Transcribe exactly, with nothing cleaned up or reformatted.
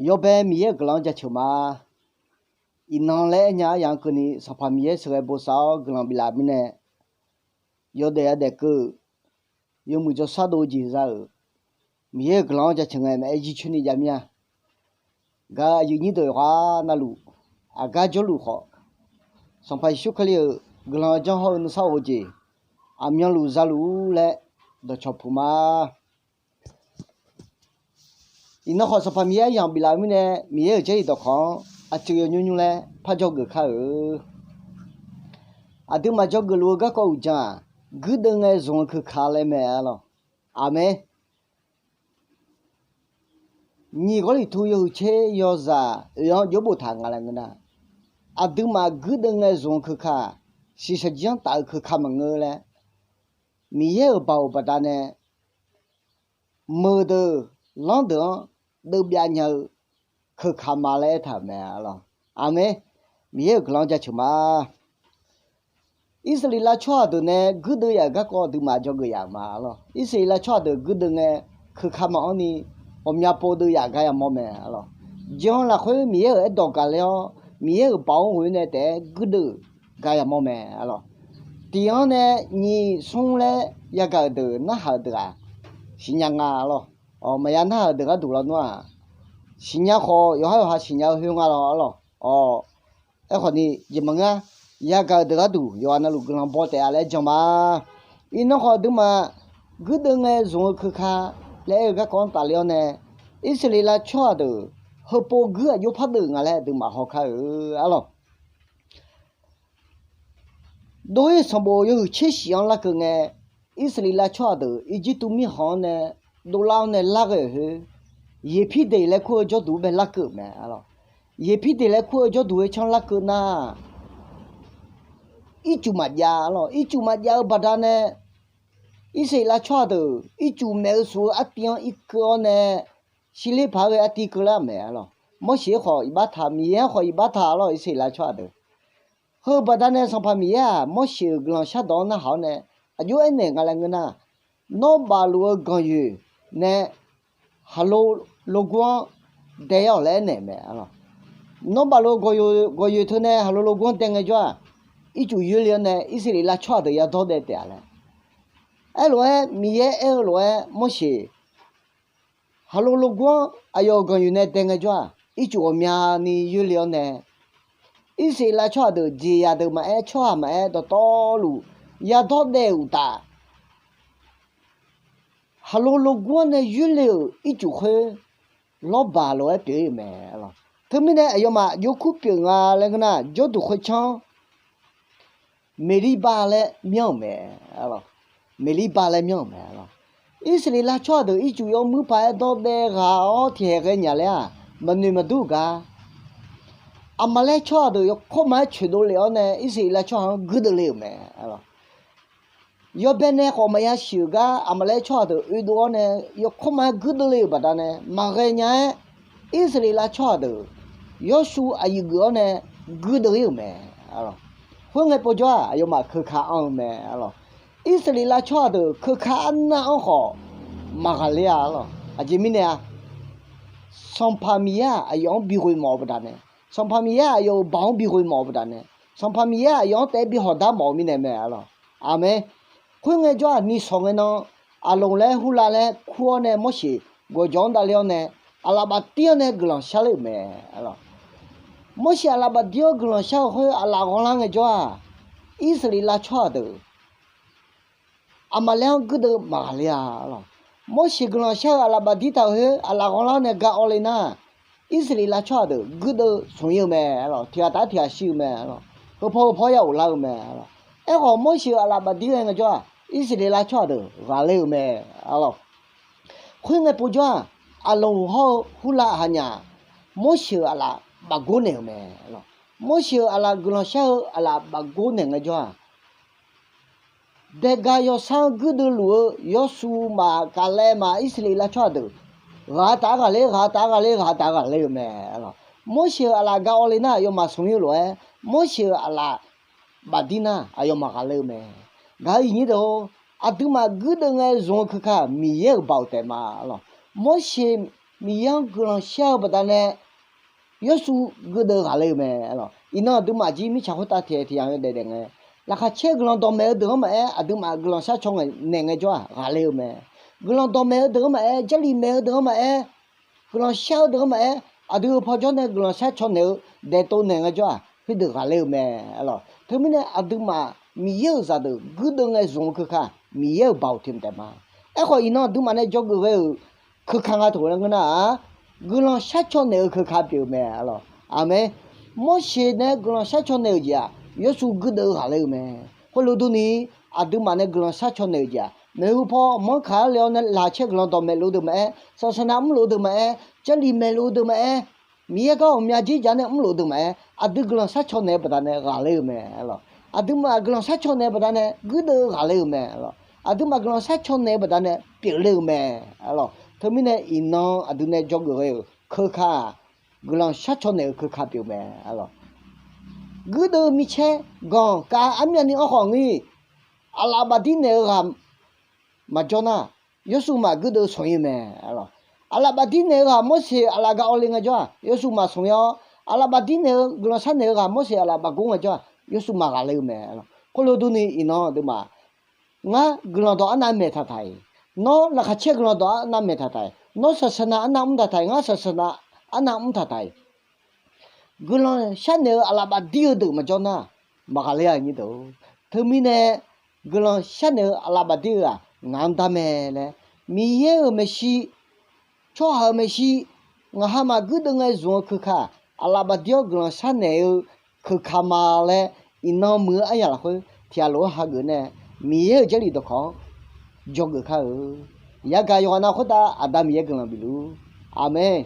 Yawbae Miqyaer-euq guiqlanq-anr jaceuq ma. Iqnan laer aernya aryamq-anr keuvni Sanqpaq Miqyaer sheuqghae bosav-awr guiqlanq biflaf mirnae, yawdaef yadaef keuv-euq yawmuiq jawrshar dov-eu jeq za-euq Miqyaer-euq guiqlanq-anr jaceuq ngae maqaer jircoer ni jav mir-a. Gaq aqyuif nyir deuq yawqghaq navluf, aqgar jawrluf khawf, Sanqpaq Yeqsur Kali-euq guiqlanq janr hawr-eu nuisar of-eu jeq aqmyanluf zaluf-ur laer dawqcawq puq ma. Iqnan khawf Sanqpaq Miqyaer aryamq biflaf-eu mirnae, Miqyaer-euq jarlif dawqkawq-anr aqcuiv yawnymr nymr laer par dzawgeuf kar-euq. Aqduimaf dzawgeuf luf-eu garkawv uqdzan-aq, guirdeuv ngae zmq-eu keuka laer mae arlawq. Aqmeq. Nyiq Gawrliqtu yawhuiq tser yawzaq oeq-anr jawr boftaq nga laer ngeur nar, aqduimaf guirdeuv ngae zmq-eu keuka, shiqshaq jir-anr taf-eu keuka maqngeur laer, Miqyaer-euq baoq baqdanae meuqdeuq lanrdeuq-anr deuvbyav nya-eu keuka ma laer aertaq-euq mae arlawq. Aqmeq. Miqyaer-euq guiqlanq-anr jaceuq ma. Irsaqleqlav tsawrhaq deuq nae guirdeuv yaf-euq garkawv aqduimaf dzawgeuf yaf-euq ma arlawq. Irsaqleqlav tsawrhaq deuq guirdeuv ngae, keuka maqanr ni ghawqmya pov deuv yaf gar yamawr mae arlawq. Jan lafkhoer Miqyaer-euq aerdawq gaqler-awr, Miqyaer-euq baoq-anr ghoe nae taef-aer guirdeuv gar yamawr mae arlawq. Tiq-anr nae nyiq smr laer yagaq-euq deuq narhaq-euq deuq-aq, siqnya nga arlawq. Maqya narhaq-euq deuq gharduq lawnmr-aq, siqnya khawf yawqhar yawqha siqnya-eu khoer nga lawq arlawq. Aerkhawf ni jeq maqngeur-a. Yagaq-euq deuq gharduq yawqghaq navluf guiqlanq baw taef-a laer jan ma. Iqnan khawf aqduimaf guirdeuv ngae zmq-eu keuka laer aer-eu garkawv-anr tafler-awr nae, Irsaqleqlav tsawrhaq deuq heupov guir aqjox par deuv nga laer aqduimaf hawkar-euq arlawq. Dov-ir sanqbof yawhuiq tser shif-anr larkeuv ngae, Irsaqleqlav tsawrhaq deuq Irjirtuv mirkhanq-anr nae dovlar-awr nae larghae-euq khoer, Yeqpirdeq laer kur-eu jawrduq-anr bae larkeuv-euq mae arlawq. Yeqpirdeq laer kur-eu jawrduq khoertsanr larkeuv nar, ircuf maqjav arlawq. Ircuf maqjav-eu baqdanae, Irsaqleqlav tsawrhaq deuq ircuf maeq-eu suf-eu artiv-anr irkeuv-awr nae, shirler paq-aer ghae artiv keuv lar mae arlawq. Morseq-anr khawf iqbax taq, Miqyaer-anr khawf iqbax taq arlawq, Irsaqleqlav tsawrhaq deuq. Heu baqdanae Sanqpaq Miqyaer-aq, Morseq-euq guiqlanq shardawq-anr narhaq-awr nae aqjox aernaeq nga laer ngeur nar, nawr baf luf-eu ganqyoeq nae khaqlo logur-anr dae-awq laer aernaeq mae arlawq. Nawr baf luf-eu ganqyoeq teu nae khaqlo logur-anr dae ngaejawr-aq, ircuf yoerle-awr nae Irsaqleqlav tsawrhaq deuq yadawr daev taef-a laer. Aerlof-aer Miqyaer aer-eu lof-aer Morseq khaqlo logur-anr aqyawf-euq ganqyoeq nae dae ngaejawr-aq, ircuf ghawqmyani yoerle-awr nae, Irsaqleqlav tsawrhaq deuq jeqzaq deuq maqaer, tsawrhaq maqaer, dawqtawvluf yadawr daev-euq uqtaf, khaqlo logur-anr nae yoerle-euq ircuf khoer lawrbaq lof-aer pyeuf-ir-euq mae. Teumirnae aqyawfmaf jov kur pyeuf nga laer ngeur nar, jawrduq khoertsanr Meqlirba laer myanr-euq mae. Meqlirba laer myanr-euq mae. Irsaqleqlav tsawrhaq deuq ircuf yawmuir paq-aer dawrdaev ghaq-awr tiqhaeq ghaenya laer-aq, maqnoeq maqdur-euq gar, Aqmaqlaer tsawrhaq deuq yawkawr ma-aer coeqdov lef-awr nae Irsaqleqlav tsawrhaq-anr guirdeuv le-euq mae. Yawbae nae khawf maqya siq-euq gar Aqmaqlaer tsawrhaq deuq oedov-awr nae yawkawr ma-aer guirdeuv le-euq baqdanae maqghae nya-aer, Irsaqleqlav tsawrhaq deuq Yawrshuv aqyuif geuf-awr nae guirdeuv ir-euq mae. Khoerngae povjawr-aq, aqyawfmaf keuka anr-eu mae. Irsaqleqlav tsawrhaq deuq keuka arnav-anr khawf maqghaqler-a arlawq. Aqjeq mirnae-a, Sanqpaq Miqyaer-aq aqyawf-anr bighoe mawf-eu baqdanae, Sanqpaq Miqyaer aqyawf-euq baoq-anr bighoe mawf-eu baqdanae, Sanqpaq Miqyaer aqyawf-anr taef-aer bi hawqdar mawf-eu mirnae mae arlawq. Aqmeq. Khoerngae jawr-aq, nisawq ngae nan Aqloq laer Hurlav laer kur-awr nae Morseq gawqjawq-anr davler-awr nae, aqlaf bafdir-awr nae guiqlanq sharler-euq mae arlawq. Morseq aqlaf bafdir-awr guiqlanq shar-eu khoer aqlaf ghanrlar ngae jawr-aq, Irsaqleqlav tsawrhaq deuq Aqmaqlaer-anr guirdeuv maqghaqler-a arlawq. Morseq guiqlanq shar-eu aqlaf bafdir taq-euq khoer aqlaf ghanrlar nae ga awv le nar, Irsaqleqlav tsawrhaq deuq guirdeuv smq ir-eu mae arlawq. Tiqghaq taf-aer tiqghaq shir-eu mae arlawq. Heupaw heupaw-aer ya ghoflar-eu mae arlawq. Aerkhawf, Morseq-euq aqlaf bafdir ghae ngaejawr-aq, Irsaqleqlav tsawrhaq deuq ghaqler-eu mae arlawq. Khoerngae povjawr-aq, Aqloq hawr-eu Hurlav haqnyaf, Morseq-euq aqlaf bafgor naeq-euq mae arlawq. Morseq-euq aqlaf guiqlanq shar-eu aqlaf bafgor naeq ngaejawr-aq, Daega yawsar-anr guirdeuv luf-eu Yawrshuv maf, Kaqlaev maf, Irsaqleqlav tsawrhaq deuq ghaq taf-aer ghaqler, ghaq taf-aer ghaqler, ghaq taf-aer ghaqler-euq mae arlawq. Morseq-euq aqlaf ga awv le nar, aqyawfmaf smq ir-eu lof-aer Morseq-euq aqlaf bafdir nar, aqyawfmaf ghaqler-eu mae. Gaq-eu iqnyir deuq-or, aqduimaf guirdeuv ngae zmq-eu keuka Miqyaer-euq baoq taef ma arlawq. Morseq Miqyaer-anr guiqlanq shar-eu baqdanae yawshuif guirdeuv ghaqler-eu mae. Iqnan aqduimaf jir mirtsaq khoertav tiq ghaq tiq yamq-anr daef daef ngae, laqkhaq caer guiqlanq dawqmaeq-eu deuq-anr maqaer, aqduimaf guiqlanq shar caw naeq ngaejawr-aq ghaqler-eu mae. Guiqlanq dawqmaeq-eu deuq-anr maqaer, jarlif maeq-eu deuq-anr maqaer, guiqlanq shar-eu deuq-anr maqaer, aqdui-euq pawjawr nae guiqlanq shar caw naeq-eu daeftov naeq ngaejawr-aq khoerdeuq ghaqler-eu mae. Teumirnae aqduimaf Miqyaer-euq zaqdeuq guirdeuv ngae zmq-eu keuka, Miqyaer-euq baoq tiq mq taef ma. Aerkhawf iqnan aqduimaf nae dzawgeuf ghae-euq keuka nga toq laer ngeur nar-aq, guiqlanq shar caw naeq-eu keuka pyeuf-eu mae. Aqmeq. Morseq nae guiqlanq shar caw naeq-euq jeq-aq yawshuif guirdeuv ghaqler-eu mae. Khoerlof durni, aqduimaf nae guiqlanq shar caw naeq-euq jeq-aq, maeqhu paw manrkaq-aer le-awr nae laqkhaq caer guiqlanq dawqmaeq lof-eu deuq maqaer, saqsaqnav mrlof-eu deuq maqaer, jarlif maeqlof-eu deuq maqaer, Miqyaer gar ghawqmya jir ja nae mrlof-eu deuq maqaer, aqdui guiqlanq shar caw naeq-eu baqdanae ghaqler-eu mae. Aqduimaf guiqlanq shar caw naeq-eu baqdanae guirdeuv ghaqler-eu mae. Aqduimaf guiqlanq shar caw naeq-eu baqdanae pyeufler-eu mae. Teumirnae iqnan aqdui nae dzawgeuf ghae-euq keuka-aq, guiqlanq shar caw naeq-eu keuka pyeuf mae. Guirdeuv micaer ganq kav armyavni-anr khawf ngir, aqlaf bafdir naeq-eu ghaq maqjawr nar, yawshuif maf guirdeuv smq-ir-eu mae. Aqlaf bafdir naeq-eu ghaq Morseq aqlaf ga awv le ngaejawr-aq yawshuif maf smq-ir-awr, aqlaf bafdir naeq-eu guiqlanq shar naeq-eu ghaq Morseq aqlaf bafgor ngaejawr-aq yawshuif maf ghaqler-eu mae. Khoerlof durni iqnan aqduimaf, ngar guiqlanq dawq arnav maeq taqtaq-iq, nawr laqkhaq caer guiqlanq dawq arnav maeq taqtaq-iq, nawr saqsaqnav arnav mr taqtaq-iq, ngar saqsaqnav arnav mr taqtaq-iq, guiqlanq sharnaeq-eu aqlaf bafdir-eu deuq maqjawr nar, maqghaqler-a nyir deuq. Teumirnae guiqlanq sharnaeq-eu aqlaf bafdir-eu-aq ngaq-anr dar mae laer, Miqyaer-euq maeqshi, tsawrhaq-euq maeqshi, ngaq hamaf guirdeuv ngae zmq-eu keuka, aqlaf bafdir-awr guiqlanq sharnaeq-eu keuka ma laer, iqnan muiq-eu aryaq lafkhoer tiq ghaq lof-aer hageuf nae, Miqyaer-euq Jarlif dawqkawq-anr dzawgeuf kar-eu. Yagaq yawqghaq nav khoertav Aqda Miqyaer guiqlanq bifluf-ur. Aqmeq.